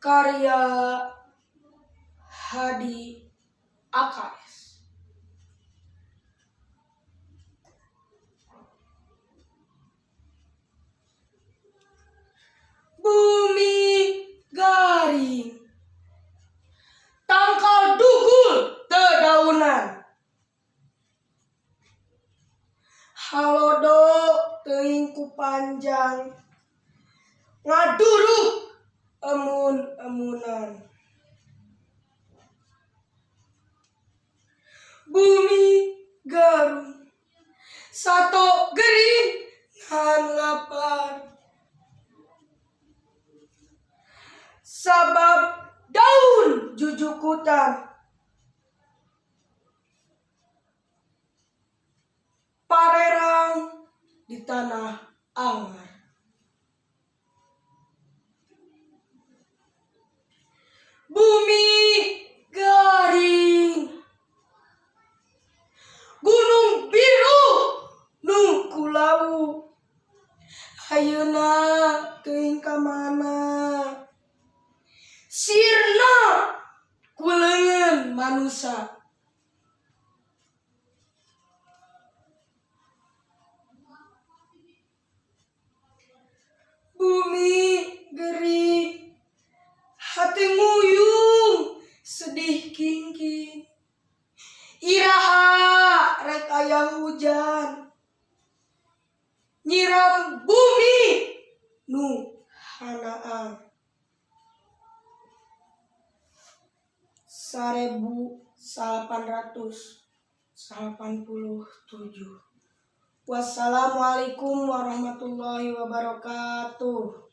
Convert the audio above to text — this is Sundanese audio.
Karya Hadi AKS. Bumi garing, tangkal dugul teu daunan, halodo teuing ku panjang ngaduruk emun-emunan. Bumi garung, sato gering ngan lapar, sabab daun jujukutan parerang di tanah angar. Bumi garing, gunung biru nu kulawu, ayeuna teuing ka mana sirna ku leungeun manusa. Bumi gering, hate nguyung sedih kingking, iraha rek aya hujan nyiram bumi nu hanaan. 1887. Wassalamualaikum warahmatullahi wabarakatuh.